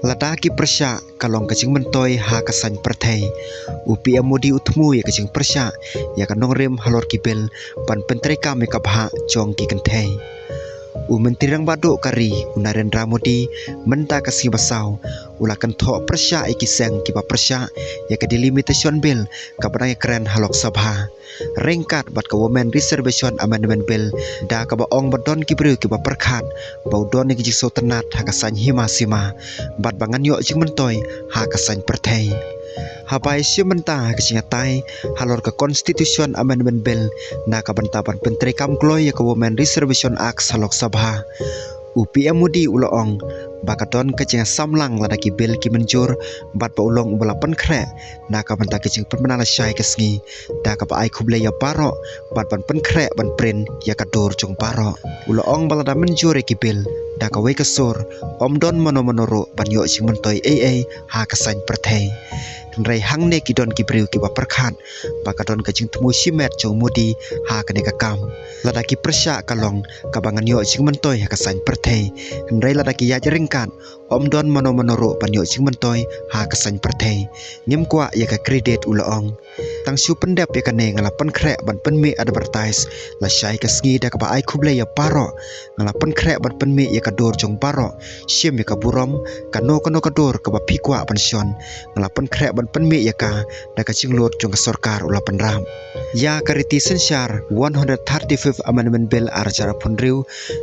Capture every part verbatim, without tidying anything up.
Lada ki pyrshah ka long ka jingmyntoi ha ka saiñ pyrthei. U P M Modi u thmu ïa ka jingpyrshah ïa ka nongrim halor ki bill ban pyntreikam ïa ka bhah jong ki kynthei. U Myntri Rangbah Duh ka ri, u Narendra Modi, mynta ka sngi ba saw u la kynthoh pyrshah ïa ki seng kiba pyrshah ïa ka Delimitation Bill kaba dang ïakren ha Lok Sabha, ryngkat bad ka Women Reservation Amendment Bill, da kaba ong ba don ki briew kiba pyrkhat ba u don ïa ki jingsngewtynnad ha ka saiñ hima sima bad ba ngan ïoh jingmyntoi ha ka saiñ pyrthei. Haba ïashim bynta ha ka jingïatai halor ka Constitution Amendment Bill na ka bynta ban pyntreikam kloi ïa ka Women Reservation Act ha Lok Sabha, u P M Modi u la ong ba ka don ka jingïasam lang lada ki bill ki mynjur bad ba u long uba la pynkhreh na ka bynta ka jingpynbna lashai ka sngi, da kaba ai khublei ïa baroh bad ban pynkhreh ban print ïa ka dur jong baroh. U la ong ba lada mynjur ïa ki bill da kawei ka sur, ym don mano mano ruh ban ïoh jingmyntoi ei ei ha ka saiñ pyrthei. Hynrei hangne ki don ki briew kiba pyrkhat ba ka don ka jingthmu shimet jong u Modi ha kane ka kam. Lada ki pyrshah ka long kaba ngan ïoh jingmyntoi ha ka saiñ pyrthei, hynrei lada ki ïaid ryngkat, ym don mano mano ruh ban ïoh jingmyntoi ha ka saiñ pyrthei. Ngim kwah ïa ka credit, u la ong. Tang shu pyndep ïa kane, nga la pynkhreh ban pynmih advertise lashai ka sngi da kaba ai khublei ïa baroh. Nga la pynkhreh ban pynmih ïa ka dur jong baroh. Shim ïa ka burom, kano kano ka dur kaba phi kwah ban shon, nga la pynkhreh ban pynmih ïa ka da ka jinglut jong ka sorkar, u la pynrap. Ïa ka riti synshar One Hundred Thirty-Fifth Amendment Bill arhajar arphew hynriew,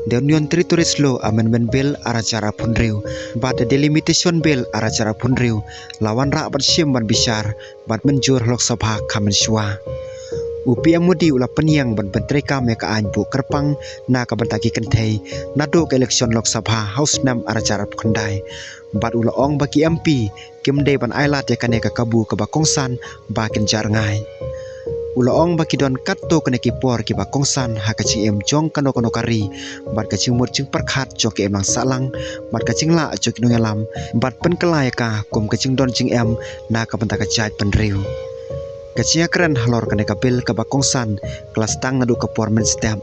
The Union Territories Law Amendment Bill arhajar arphew hynriew bad The Delimitation Bill arhajar arphew hynriew la wanrah ban shim ban bishar bad mynjur ha Lok Sabha kham mynshuwa. U P M Modi u la pynïeng ban pyntreikam ïa ka aiñ buh kyrpang na ka bynta ki kynthei naduh ka election Lok Sabha ha u snem arhajar arphew khyndai, bad u la ong ba ki M P kim dei ban ailad ïa kane ka kabu kaba kongsan ba kin jah rngai. U la ong ba ki don katto katne ki por kiba kongsan ha ka jingim jong kano kano ka ri bad ka jingmut jingpyrkhat jong ka imlang sahlang bad ka jinglah jong ki nongïalam, bad pynkylla ïa ka kum ka jingdon jingem na ka bynta ka jaitbynriew. Ka jingïakren halor kane ka bill kaba kongsan ka la sdang naduh ka por mynstep.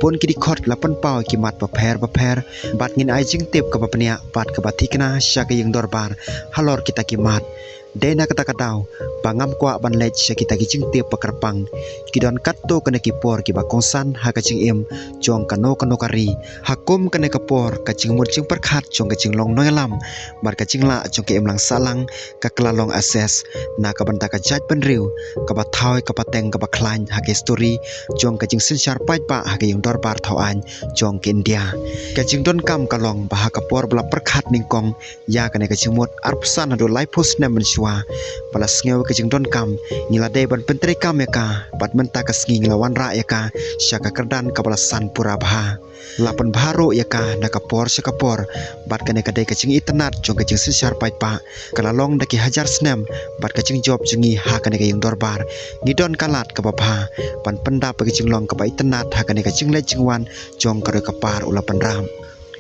Bun ki dkhot ki la pynpaw ïa ki mat bapher bapher bad ngin ai jingtip kaba bniah bad kaba thikna sha ka ïing dorbar halor kita ki mat. Dei na kata ka daw ba ngam kwah ban leit sha kita ki jingtip ba kyrpang. Ki don katto katne ki por kiba kongsan ha ka jingim jong kano kano ka ri. Ha kum kane ka por, ka jingmut jingpyrkhat jong ka jinglong nongïalam bad ka jinglah jong ka imlang sahlang ka kylla long assess na ka bynta ka jaitbynriew, kaba thaw ïa ka pateng kaba khlaiñ ha ka histori jong ka jingsynshar paidbah ha ka ïing dorbar thaw aiñ jong ka India. Ka jingdonkam ka long ba ha ka por ba la pyrkhat nyngkong ïa kane ka jingmut arphew san haduh laiphew snem mynshuwa, ba la sngew ïa ka jingdonkam, ngi la dei ban pyntreikam ïa ka, bad mynta ka sngi ngi la wanrah ïa ka sha ka kyrdan kaba la san pura bha. La pynbha ruh ïa ka na ka por sha ka por, bad kane ka dei ka jingitynnad jong ka jingsynshar paidbah, ka la long da ki hajar snem, bad ka jingjop jong ngi ha kane ka ïing dorbar, ngi don ka lad kaba bha ban pyndap ïa ka jinglong kaba itynnad ha kane ka jingleit jingwan jong ka roi ka par, u la pynrap.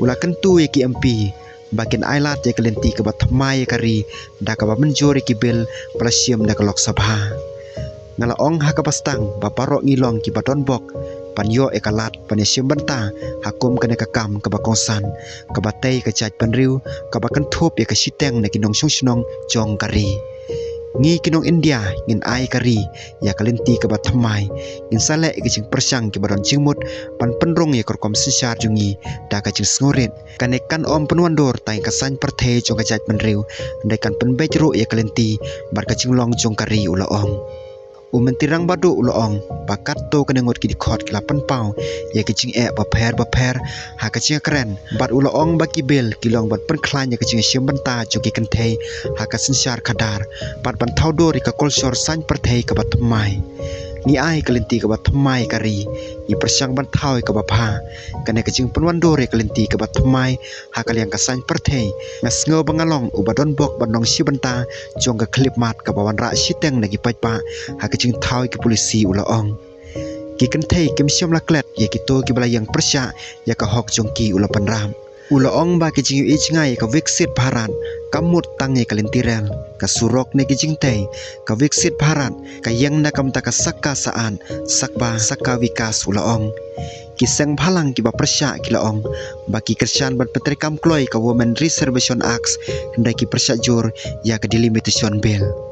U la kyntu ïa ki M P ba kin ailad ïa ka lynti kaba thymmai ïa ka ri da kaba mynjur ïa ki bill ba la shim da ka Lok Sabha. Nga la ong ha kaba sdang ba baroh ngi long kiba don bok ban ïoh ïa ka lad ban ïashim bynta ha kum kane ka kam kaba kongsan, kaba tei ka jaitbynriew, kaba kynthup ïa ka shiteng na ki nongshong shnong jong ka ri. Ngi ki nong India ngin ai ka ri ïa ka lynti kaba thymmai. Ngin sa leh ïa ka jingpyrshang kiba don jingmut ban pynrung ïa ka rukom synshar jong ngi da ka jingsngewrit. Kane kan ym pynwandur tang ïa ka saiñ pyrthei jong ka jaitbynriew, hynrei kan pynbeit ruh ïa ka lynti bad ka jinglong jong ka ri, u la ong. U Myntri Rangbah Duh u la ong ba katto katne ngut ki dkhot ki la pynpaw ïa ki jingeh bapher bapher ha ka jingïakren, bad u la ong ba ki bill ki long ban pynkhlaiñ ïa ka jingïashim bynta jong ki kynthei ha ka synshar khadar, bad ban thaw dur ïa ka kolshor saiñ pyrthei kaba thymmai. Ngi ai ka lynti kaba thymmai ïa ka ri, ngi pyrshang ban thaw ïa kaba bha. Kane ka jingpynwandur ïa ka lynti kaba thymmai ha ka liang ka saiñ pyrthei, nga sngew ba nga long uba don bok ban long shi bynta jong ka khyllipmat kaba wanrah shiteng na ki paidbah ha ka jingthaw ïa ki polisi, u la ong. Ki kynthei kim shym la klet ïa kito kiba la ïeng pyrshah ïa ka hok jong ki, u la pynrap. U la ong ba ki jingïohi jngai ïa ka Viksit Bharat kam mut tang ïa ka lynti rel, ka surok ne ki jingtei. Ka Viksit Bharat ka ïeng na ka bynta ka sakka saan, sakba sakka vikas, u la ong. Ki seng bhalang kiba pyrshah ki la ong ba ki kyrshan ban pyntreikam kloi ïa ka Women Reservation Act, hynrei ki pyrshah jur ïa ka Delimitation Bill.